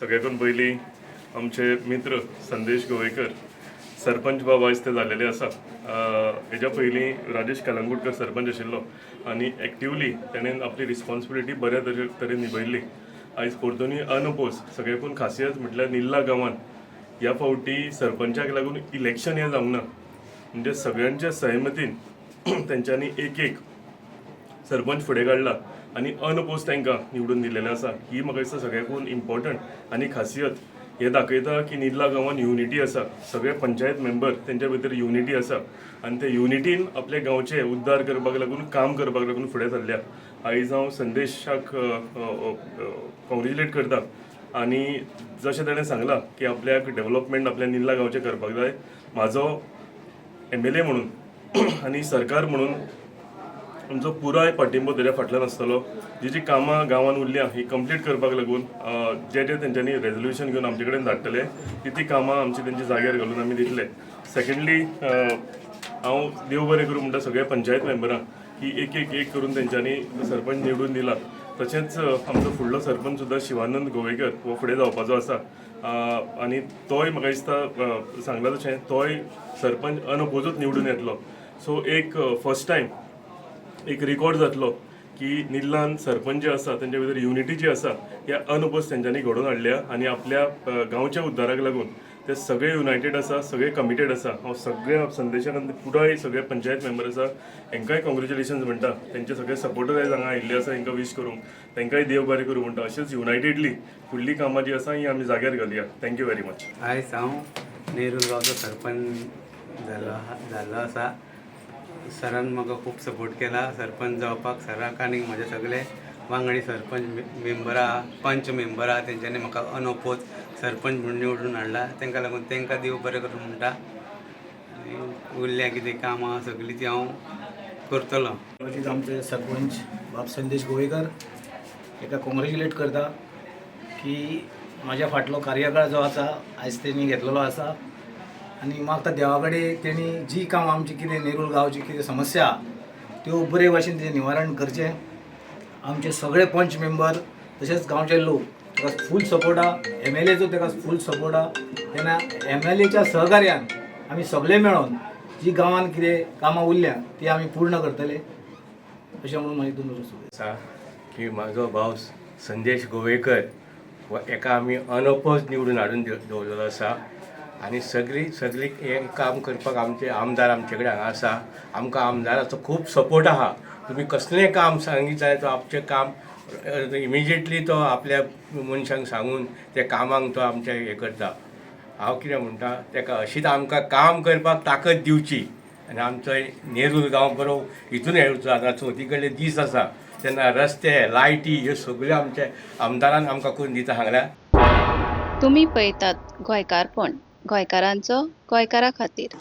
सगळ्याकून पयलीं आमचे मित्र संदेश गोवेकर सरपंच बाबा आयज ते जाल्लेले आसा. हेज्या पयलीं राजेश कलंगूटकर सरपंच आशिल्लो आनी एक्टिवली तेणेन आपली रिस्पॉन्सिबिलिटी बऱ्या तरेन निभयल्ली. आयज परतूनय अनअपोज. सगळ्याकून खासियत म्हटल्यार निल्ला गांवान ह्या फावटी सरपंचाक लागून इलेक्शन हें जावंक ना, म्हणजे सगळ्यांच्या सहमतीन तेंच्यांनी एक एक सरपंच फुडें काडला आनी अनअपोज तांकां निवडून दिलेलें आसा. ही म्हाका दिसता सगळ्याकून इम्पॉर्टंट आनी खासियत. हें दाखयता की निल्ला गांवान युनिटी आसा. सगळे पंचायत मेंबर तेंच्या भितर युनिटी आसा आनी ते युनिटीन आपल्या गांवचे उद्धार करपाक लागून, काम करपाक लागून फुडें सरल्या. आयज हांव संदेशाक कॉंग्रेच्युलेट करता आनी जशें ताणें सांगलां की आपल्याक डेव्हलपमेंट आपल्या निल्ला गांवचें करपाक जाय, म्हाजो एमएलए म्हणून आनी सरकार म्हणून आमचो पुराय पाठिंबो तेज्या फाटल्यान आसतलो. जी जी कामां गांवान उरल्या ही कंप्लीट करपाक लागून जे जे तेंच्यांनी रेजोल्युशन घेवन आमचे कडेन धाडटले, ती ती कामां आमची तेंच्या जाग्यार घालून आमी दितले. सेकंडली, हांव देव बरें करूं म्हणटा सगळ्या पंचायत मेंबरांक की एक एक एक करून तेंच्यांनी सरपंच निवडून दिला. तशेंच आमचो फुडलो सरपंच सुद्दां शिवानंद गोवेकर हो फुडें जावपाचो आसा आनी तोय म्हाका दिसता, सांगला तशें तोय सरपंच अनअपोजूच निवडून येतलो. सो एक फर्स्ट टायम एक रिकॉर्ड जातलो की निल्लान सरपंच जे आसा तेंच्या भितर युनिटी जी आसा ह्या अनअपोज तेंच्यांनी घडोवन हाडल्या आनी आपल्या गांवच्या उद्धाराक लागून ते सगळे युनायटेड आसा, सगळे कमिटेड आसा. हांव सगळ्या संदेशाक आनी पुराय सगळे पंचायत मेंबर आसा हेंकांय कॉंग्रेच्युलेशन्स म्हणटा. तेंचे सगळे सपोर्टर आयज हांगा आयिल्ले आसा, हेंकां वीश करूंक, तांकांय देव बरें करूं म्हणटा. अशेंच युनायटेडली फुडली कामां जी आसा ही आमी जाग्यार घालया. Thank you very much. आयज हांव नेरूल गांवचो सरपंच जाल्लो आसा. सरान म्हाका खूब सपोर्ट केला सरपंच जावपाक. सराक आनी म्हजे सगळे वांगडी सरपंच मेंबरां, पंच मेंबरां, तेंच्यांनी म्हाका अनओपोज सरपंच म्हणून निवडून हाडला. तांकां लागून तांकां देव बरें करूं म्हणटा आनी उरल्या कितें कामां सगळीं ती हांव करतलो. तशेंच आमचे सरपंच बाब संदेश गोवेकर हेका कॉंग्रेच्युलेट करता की म्हाज्या फाटलो कार्यकाळ जो आसा आयज तेणी घेतलेलो आसा आनी मागता देवा कडेन तेणी जी कामां आमची कितें नेरूल गांवची कितें समस्या आहा त्यो बरे भाशेन तें निवारण करचें. आमचे सगळे पंच मेंबर तशेंच गांवचे लोक ताका फूल सपोर्ट आहा. एमएलएचो ताका फूल सपोर्ट आहा. तेन्ना एमएलएच्या सहकार्यान आमी सगळे मेळोन जी गांवान कितें कामां उरल्या ती आमी पूर्ण करतले अशें म्हणून मागीर दोन आसा की म्हाजो भाव संदेश गोवेकर हो एका आमी अनअपोज निवडून हाडून दवरलेलो आसा आनी सगळीं सगळीं हें काम करपाक आमचे आमदार आमचे कडेन हांगा आसा. आमकां आमदाराचो खूब सपोर्ट आहा. तुमी कसलेंय काम सांगीत जाल्यार तो आमचें काम इमिजिएटली तो आपल्या मनशांक सांगून त्या कामांक तो आमचें हें करता. हांव कितें म्हणटा, तेका अशीच आमकां काम करपाक ताकद दिवची आनी आमचो नेरूल गांव बरो हितून येवचो. आतां चवथी कडले दीस आसा तेन्ना रस्ते, लायटी ह्यो सगळ्यो आमच्या आमदारान आमकां करून दिता सांगल्या. तुमी पळयतात गोंयकारपण, गोंयकारांचो गोंयकारा खातीर.